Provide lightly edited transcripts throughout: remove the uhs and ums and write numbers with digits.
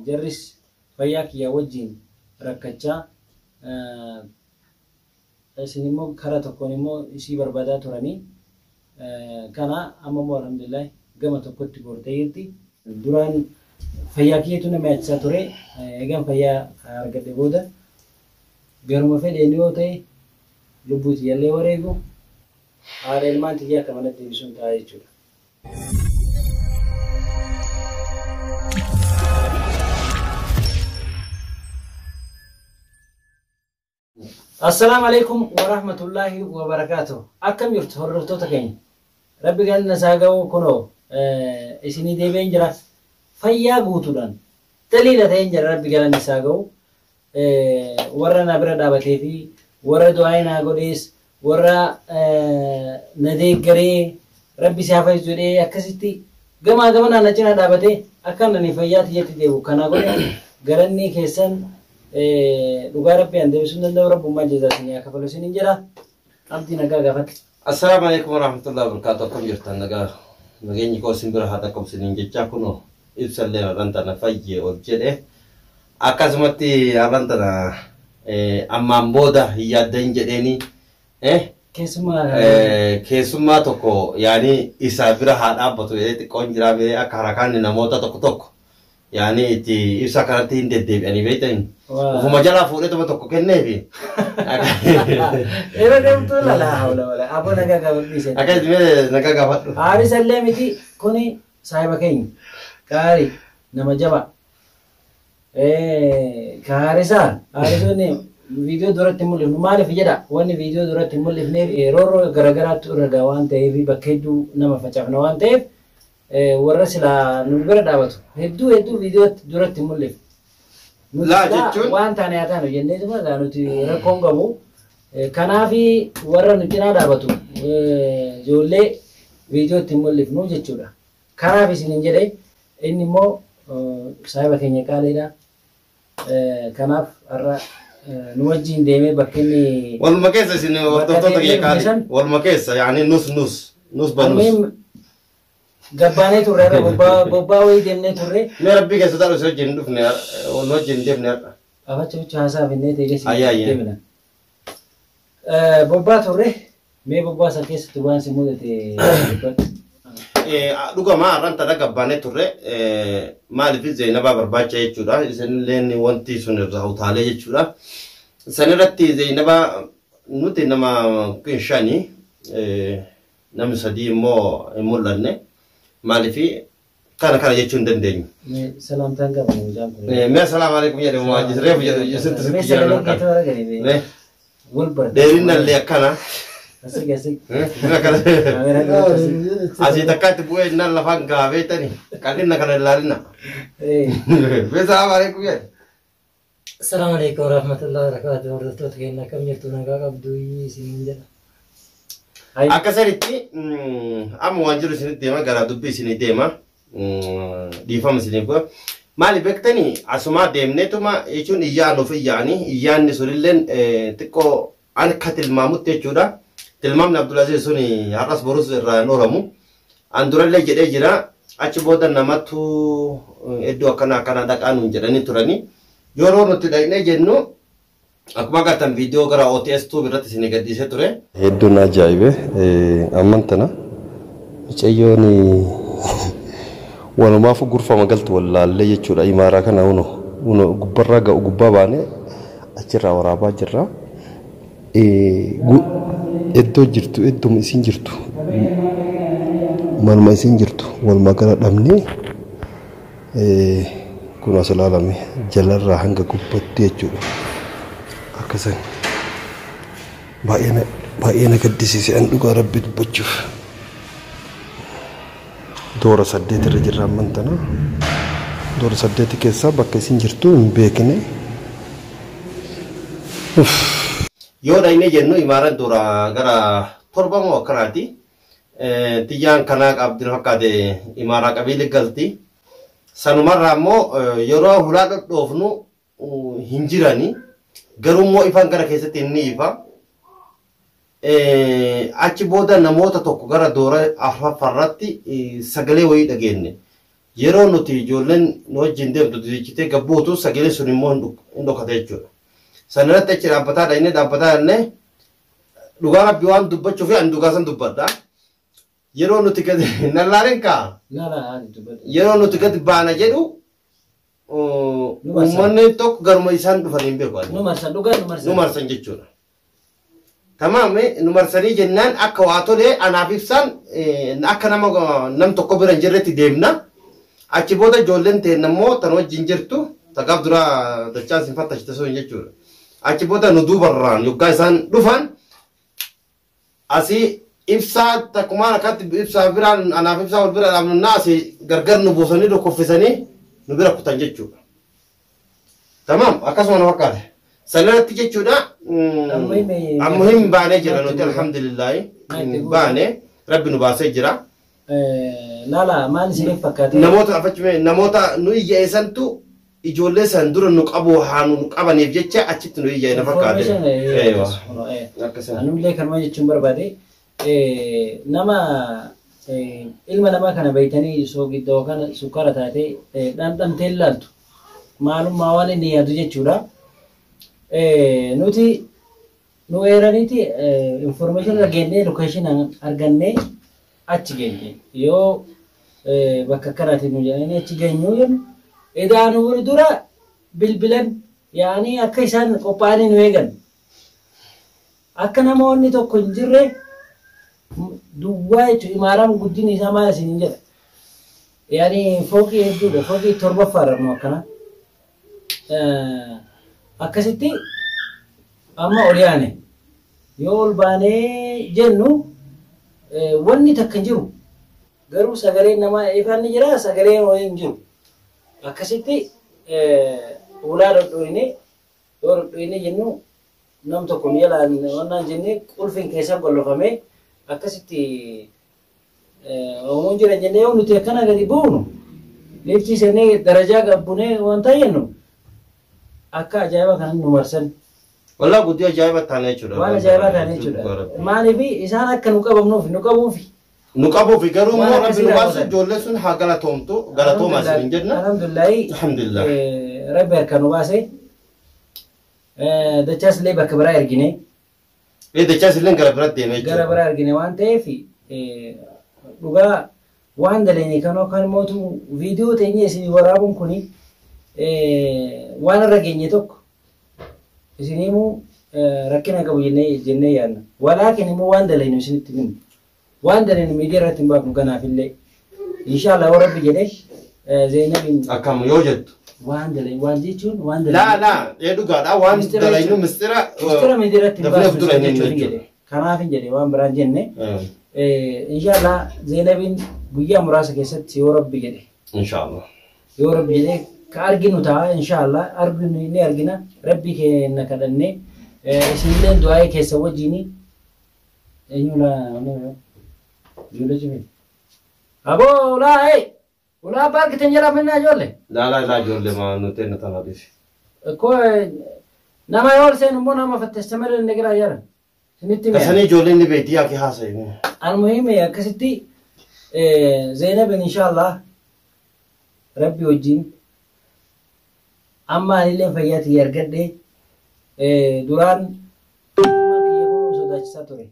Jarris fayyaa kiyyaa wajjin rakkachaa isin immoo karaa tokkoon immoo isii barbaadaa turanii kana amma immoo alhamdulillah gama tokkotti gortee jirti. Duraan fayyaa kiyyatu nama yaachisaa ture. Egaan fayyaa argadhe booda garuma fedheen yoo ta'e lubbuu tiyyallee wareegu haadha ilmaan tiyyaa akka manatti deebisuun ta'a jechuudha. Assalaamu alaikum warahmatullaahi wabarakaatuh. Akkam jirtu hordoftoota keenya? Rabbi galanni isaa ga'u kunoo isinii deebi'een jira. Fayyaa guutuudhaan daliila ta'een jira rabbi galanni isaa ga'u. Warra na bira dhaabatee fi warra du'aa naa godhees warra na deeggaree rabbi si haa fayyisu jedhee akkasitti gamaa gamanaan na cinaa dhaabatee akka ani fayyaa tiyyatti deebi'u kana godhe galanni keessan dhugaa rabbi an deebisuu hin danda'u rabbummaan jazaa isinii haa kafalu isiniin jedha. Abdii nagaa gaafadhu. Assalaamu alaikum warahmatullahi wabarakatuh. Akkam jirtan nagaa nageenyi koo isin bira haa dhaqqabu isiniin jechaa kunoo ibsallee har'an tana fayyee ol jedhe akkasumatti har'an tana ammaan booda hin yaaddahin jedheeni Keessummaa keessummaa tokko yaani isa bira haa dhaabbatu jedhee xiqqoon jiraa mee akka harakaanni namoota tokko tokko yaani itti ibsa kanatti hin deddeebi'anii beektanii ufuma jalaa fuudheetuma tokko kenneefi. Yeroo deemtuu lala hawla wala aboo nagaa gaafadhu isa. Akkas mee nagaa gaafadhu. Haarisallee miti kuni saahiba keenya gaarii nama jabaa. Ka haarisaa haarisoonni viidiyoo duratti hin mul'ifnu maaliif jedha wanni viidiyoo duratti hin mul'ifneef roorroo garagaraatti irra ga'a waan ta'eef bakka hedduu nama facaafna waan ta'eef warra silaa nu bira dhaabatu hedduu hedduu viidiyoo duratti hin mul'ifnu. Nuti Laa silaa jechuun waan taane haa taanu jenneetuma gaa nuti rakkoon qabu. Kanaafi warra nu cinaa dhaabatu ijoollee viidiyootti hin mul'ifnu jechuudha. Kanaaf isiniin jedhe inni immoo saahiba keenya qaaliidha. Kanaaf har'a nu wajjin deemee bakka inni waluma keessa isin bakka hordoftoota deemnee kiyya dhufne qaali san waluma keessa yaani nus nus nus banus. Almuhim gabbaanee turre irra bobbaa bobbaa wayii deemnee turre. Mee rabbii keessa taa'u si wajjin hin dhufne nu wajjin hin deemne har'a. Afacha bicha haasaa finnee teegessi Ayyaa ayyaa. deemna. Bobbaa turre mee bobbaa san keessatti waan si mudate dubbadhu. Dhugama har'an tana gabbaanee turre maaliif Zeenabaa barbaacha jechuudha. Isinilleen wanti sun irraa utaalee jechuudha. San irratti Zeenabaa nuti nama shani namni sadii immoo hin mul'anne maaliif kana kana jechuu hin dandeenyu. Mee salaamtaan qaba mucaan kun. Mee assalaamu alaikum jedhe muwaajis reefu jedhe sitti Mee sitti sagalee jedhan keetu hara gadi mee. Mee Wal barate. dheerinallee akkana. Asii asii. Akkana. Kaameeraa duratti asii. Asii takkaatti bu'ee innaan lafaan gaafee tani qal'ina kana ilaalina. Mee salaamu alaikum jedhe. Assalamu alaikum warahmatullahi wabarakatuh. Hordoftoota keenya akkam jirtu nagaa qabdu isiniin jedha. Akka sanitti amma waan jiru isinitti deema gara dubbii isinii deema dhiifama isiniif godha. Maali beektanii asumaa deemneetuma jechuun iyyaan of iyyaanii iyyaanni sunilleen xiqqoo akka tilmaamutti jechuudha. Tilmaamni Abdulaziz sun har'as borus irraa hin ooramu. An durallee jedhee jira achi booda namatu iddoo akkana akkana dhaqaa nuun jedhanii turanii. Yeroo nuti dhaqnee jennu akkuma agartan viidiyoo gara OTS Tube irratti isinii gadhiisee ture. Hedduu na ajaa'ibe amman tana mucayyoon walumaaf gurfama galtu wallaallee jechuudha imaaraa kana uno uno gubbarraa ga'u gubbaa baanee achirraa waraabaa jirra. Iddoo jirtu idduma isin jirtu manuma isin jirtu walumaa gala dhabnee kun as ilaalame jalarraa hanga gubbatti jechuudha. Akkasan baay'ee na gaddisiise an dhugaa rabbi dubbachuuf. Doora 8 irra jirra amman tana. Doora 8 keessaa bakka isin jirtu hin beekne. Yoo dhaqnee jennu imaaraan dura gara 7 moo akkanaati. Tiyyaan kanaa qabdi fakkaate imaaraa qabiilii galti. Sanumarraa immoo yeroo hulaa dhodhoofnu hin jirani. Garuu immoo ifaan gara keessatti inni ifa. Achi booda namoota tokko gara doora afuraffaarratti sagalee wayii dhageenye. Yeroo nuti ijoolleen nu wajjin deemtu didichitee gabbuutu sagalee sun immoo hin dhokate jechuudha. Sanarratti achi dhaabbataa dhaqnee dhaabbataa dhaqnee dhugaa rabbi waan dubbachuu fi ani dhugaa san dubbadha. Yeroo nuti gadi nallaaleen kaa yeroo nuti gadi baana jedhu uummanni tokko garuma isaan dhufan hin beeku. Nu marsan dhugaa nu marsan. Nu marsan jechuudha. Tamaam nu marsanii jennaan akka waa tolee anaaf ibsaan akka nama nam tokko bira hin jirretti deemna. Achi booda ijoolleen teenna immoo tan wajjin jirtu tagaaf dura dachaa isin fattashite sun jechuudha. Achi booda nu duubarraan yoggaa isaan dhufan asii ibsaa takkumaan akkatti ibsaa biraan anaaf ibsaa wal bira dhaabnaa asii gargar nu buusanii dhukkufisanii nu bira kutan jechuudha. Tamaam akkasuma nu fakkaate. Sanarratti jechuudha ammoo hin baanee jira nuti alhamdulillaahi baanee rabbi nu baasee jira. Laala maal isiniif fakkaate? Namoota afachime namoota nu iyyeessantu ijoollee san dura nu qabu haa nu qabaniif jecha achitti nu iyyee na fakkaate. Anullee kanuma jechuun barbaade nama ilma namaa kana beeytanii soogidda yookaan sukkaara taate dhandhamtee ilaaltu maalummaa waan inni yaadu jechuudha. Nuti nu eeraniiti information argannee location argannee achi geenye yoo bakka akkanaatiin nu jedhanii achi geenyu jennu edaa nu dura bilbilan yaanii akka isaan qophaa'anii nu eegan akka namoonni tokko hin jirre duwwaa jechuun imaaraan guddinni isaa maal isin hin jedha yaanii fooqii hedduudha fooqii torbaffaadha nu akkana akkasitti amma ol yaane yoo ol baanee jennu wanni takka hin jiru garuu sagaleen namaa ifaan ni jira sagaleen wayii hin jiru akkasitti ulaa dhodhoyne yoo dhodhoyne jennu nam tokko nu jalaan wannaan jennee qulfiin keessa qollofamee akkasitti oomuun jira jennee yoo nuti akkana gadi buunu liftii seenee darajaa gabbunee wanta jennu akka ajaa'iba kanan nu marsan. Walaa guddii ajaa'iba taane jechuudha. Waan ajaa'ibaa taane jechuudha. Maaliif isaan akka nu qabamnuuf nu qabuufi. Nu qabuufi garuu immoo rabbi nu baasu ijoollee sun haa galatoomtu galatoomaa isin hin jenna. Alhamdulillahi. Alhamdulillah. Rabbi harka nu baase. Dachaas illee bakka biraa ergine. Dachaas illee gara biraatti deemee jechuudha. Gara biraa ergine waan ta'eef dhugaa waan daleenye kan yookaan immoo viidiyoo teenyee isin waraabuun kuni waan irra geenye tokko isin himuu rakkina qabu jennee yaadna. Walaakin immoo waan daleenyu isinitti himnu. Waan daleenyu miidiyaa irratti hin baafnu kanaafillee. Inshaallah yoo rabbi jedhee Zeenabiin Akkam yoo jettu. waan daleenyu waan jechuun waan daleenyu. Laa laa ee dhugaadha waan daleenyu mistira. Mistira miidiyaa irratti hin Dafnee baafnu dura hin jechuun jechuudha. jedhe. Kanaaf hin jedhe waan biraan jenne. Inshaallah Zeenabiin guyyaa muraasa keessatti yoo rabbi jedhe. Inshaallah. Yoo rabbi jedhee ka arginu ta'a inshaallah arginu ni argina rabbi keenya kadhannee isinillee du'aa'ee keessa wajjini eenyu laa ijoollee cimee aboo ulaa ee ulaa abbaa argitan jedhaa mannaa ijoollee Laa laa laa ijoollee maa nuti eenyu tana dhiisi. Ko nama yoo ol seenu immoo nama fattasta malee inni gira jara isinitti mi'a. Kasanii ijoolleen ni beekti yaa kee haasa'e. Almuhimi akkasitti Zeenabin inshaallah rabbi wajjin amma anillee fayyaa tiyya argadhe duraan sodaachisaa ture.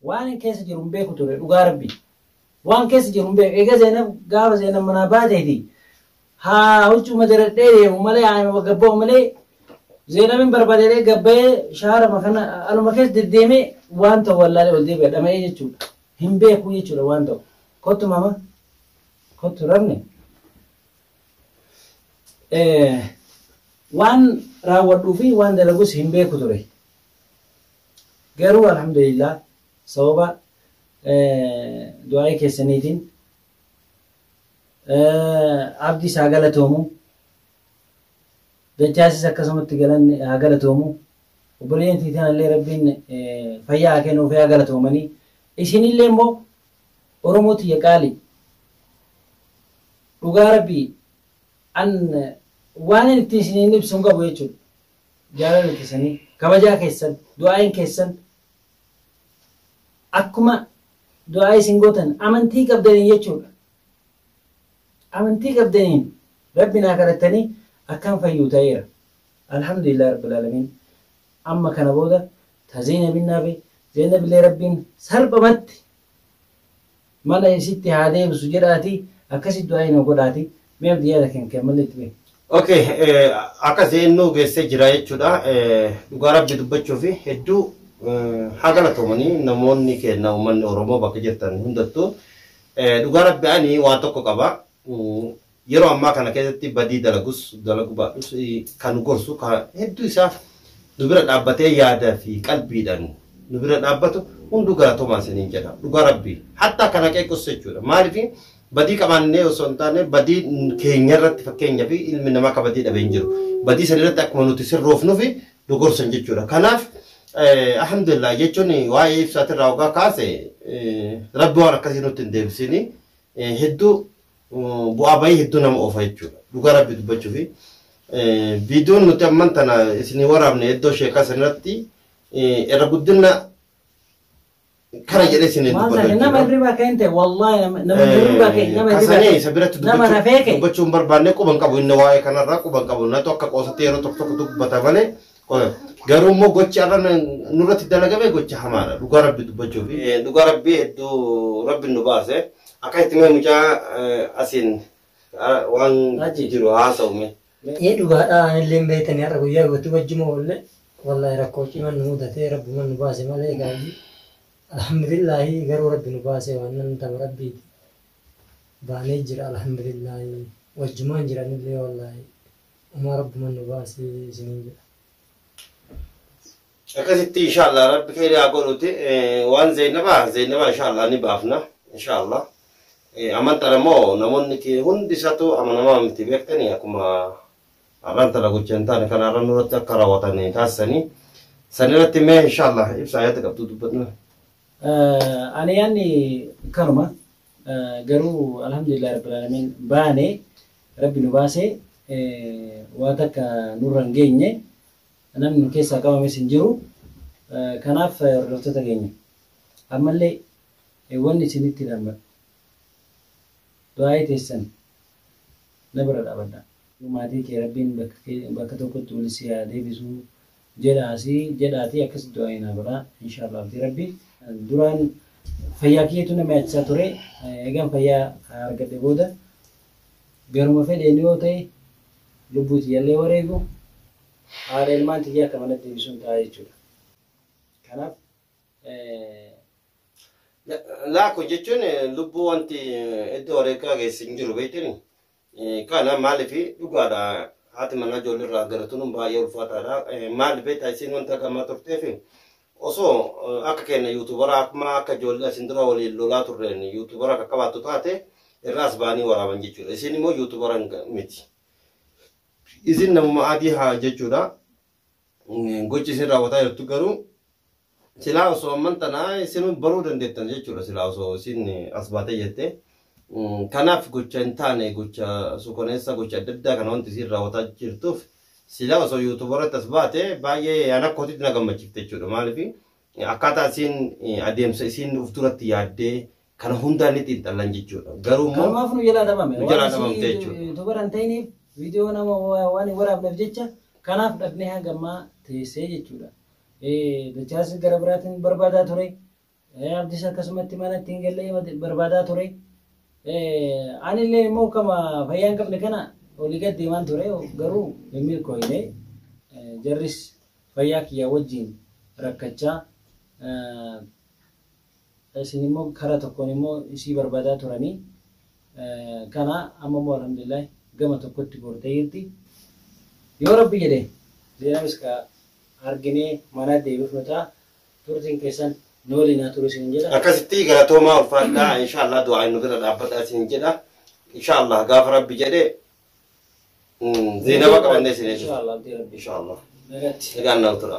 Waan hin keessa jiru hin beeku ture dhugaa rabbi. Waan keessa jiru hin beeku. Egaa Zeenab gaafa Zeenab manaa baateeti haa huccuma diradhee deemu malee haa gabba'u malee Zeenabin barbaadee gabba'ee shaarama kana aluma keessa deddeemee waan ta'u wallaalee ol deebi'a dhama'ee jechuudha. Hin beeku jechuudha waan ta'u. Kottu mama. Kottu rabne. Waan raawwadhuu fi waan dalagus hin beeku ture. Garuu alhamdulillah sababa du'aa'ii keessaniitiin abdii isaa galatoomu dachaasis akkasumatti haa galatoomu obboleeyyan tiitanallee rabbiin fayyaa haa kennuuf haa galatoomanii isinillee immoo Oromoo tiyya qaali dhugaa rabbii an waan itti isiniin ibsu hin qabu jechuudha. Jaalala keessanii kabajaa keessan du'aa'iin keessan akkuma du'aa isin gootan amantii qabdanii jechuudha. Amantii qabdaniin Rabbi naa kadhattanii akkan fayyuu ta'eera. Alhamdulillah Rabbil Aalamiin. Amma kana booda ta Zeenabin naafe Zeenabillee Rabbiin salphumatti mana isitti haa deebisu jedhaatii akkasitti du'aa nu godhaatii mee abdii yaada kan ammallee itti beeku. Okay, akka seennuu geessee jira jechuudha. Dhugaa Rabbi dubbachuu fi hedduu haa galatoomanii namoonni keenya uummanni Oromoo bakka jirtan hundattuu. Dhugaa Rabbi ani waan tokko qaba. Yeroo ammaa kana keessatti badii dalagus dalagu baadhus kan gorsu hedduu isaa nu bira dhaabbatee yaada fi qalbiidhaan nu bira dhaabbatu hunduu galatoomaa isiniin jedha. Dhugaa Rabbi hatta kana qeequs jechuudha. Maaliif badii qabaannee osoo hin taane badii keenya irratti fakkeenyaa fi ilmi namaa akka badii dhabee hin jiru. Badii san irratti akkuma nuti sirroofnuuf nu gorsan jechuudha. Kanaaf alhamdulillah jechuun waa'ee ibsaatirraa hoggaa kaase Rabbi waan akkasii nutti hin deebisini hedduu bu'aa bahii hedduu nama oofa jechuudha. Dhugaa Rabbi dubbachuu fi viidiyoon nuti amman tana isinii waraabne iddoo sheekaa sanarratti irra guddina kana jedhee isiniin Maal dubbatu ta'e nama jechuudha. hirribaa ka'e ta'e wallaahi nama hirribaa ka'e nama hirribaa Kasanii ka'e isa biratti nama rafee ka'e. dubbachuu hin barbaanne quban qabu inni waa'ee kanarraa quban qabu natu akka qoosatti yeroo tokko tokko dubbata malee garuu immoo gochi har'a nurratti dalagame gocha hamaadha dhugaa Rabbi dubbachuu fi dhugaa Rabbi hedduu Rabbi nu baase akka itti mee mucaa asiin waan Haji. jiru haasa'u mee. Ee dhugaadhaa anillee hin beektanii har'a guyyaa guutuu wajjuma oolle wallahi rakkoo cimaan nu mudatee rabbuma nu baase malee gaayii alhamdulillaahi garuu rabbi nu baase waan nan tama rabbiiti baanee jira alhamdulillaahi wajjumaan jiranillee wallahi umaa rabbuma nu baase isiniin jedha. Akkasitti inshallah Rabbi khayrii haa godhuti waan Zeenabaa inshallah ni baafna inshallah. Amantaan immoo namoonni hundi isaatu amanamaa miti beektanii akkuma har'aan tana gocha hin taane kana har'aan nurratti akka raawwatan taasisanii san irratti mee inshallah ibsa ayyaata qabdu dubbadna. Ani yaanni kanuma garuu alhamdulillah rabbil alamin baane Rabbi nu baase waa takka nurra hin geenye namni nu keessaa qabames hin jiru. Kanaaf hordoftoota keenya ammallee wanni isinitti dhamma du'aa teessan na bira dhaabadha. Maatii kee Rabbiin bakka tokkotti wal si haa deebisuu jedhaasii jedhaatii akkas du'aa naa godhaa inshallah abdii Rabbi. Duraan fayyaa kiyyeetu nama yaachisaa ture. Egaan fayyaa argadhe booda garuma fedheen yoo ta'e lubbuu tiyyallee wareegu haadha ilmaan tiyyaa akka manatti deebisuun ta'a jechuudha. Kanaaf Laakun jechuun lubbuu wanti iddoo wareegaa geesse hin jiru beektani. Kana maaliif dhugaadha haati manaa ijoollee irraa garatuun baay'ee ulfaataadha. Maaliif beektaa isiin wanta gamaa turteef osoo akka keenya yuutubara akkuma akka ijoollee asin dura waliin lolaa turreen yuutubara akka qabaattu taate irraas ba'anii waraaban jechuudha. Isin immoo yuutubara miti. Isin namuma adii haa jechuudha. Gochi isin raawwataa jirtu garuu silaa osoo amman tanaa isin baruu dandeettan jechuudha silaa osoo isin as baatee jette. Kanaaf gocha hin taane gocha suukaneessa gocha adda addaa kana wanti isin raawwataa jirtuuf silaa osoo yuutubaratti as baate baay'ee an akka hotiitti na gammachiifte jechuudha. Maaliif akkaataa isin adeemsa isin uf duratti yaaddee kana hundaan ni xiinxallan jechuudha. Garuu immoo kanumaaf nu jalaa dhabame. Nu jalaa dhabamte jechuudha. Yuutubara hin ta'iniif viidiyoo nama waan hin waraabneef jecha kanaaf dhabnee hanga ammaa teessee jechuudha. Dachaas gara biraatiin barbaadaa ture. Abdiis akkasumatti mana ittiin gallee barbaadaa ture. Anillee immoo kama fayyaa hin qabne kana olii gad deemaan ture garuu hin milkooyne. Jarris fayyaa kiyyaa wajjin rakkachaa isin immoo karaa tokkoon immoo isii barbaadaa turanii kana amma immoo alhamdulillah gama tokkotti gortee jirti. Yoo Rabbi jedhe Zeenabis ka arginee mana deebifnu ta'a turtiin keessan nu waliin haa turu isin jedha. Akkasitti galatoomaa ulfaadhaa inshallah du'aa nu bira dhaabbataa isin jedha. Inshallah gaafa Rabbi jedhe Zeenaba qabannee isin jechuudha. Inshallah abdii Rabbi. Inshallah. Nagaatti. Egaan na tura.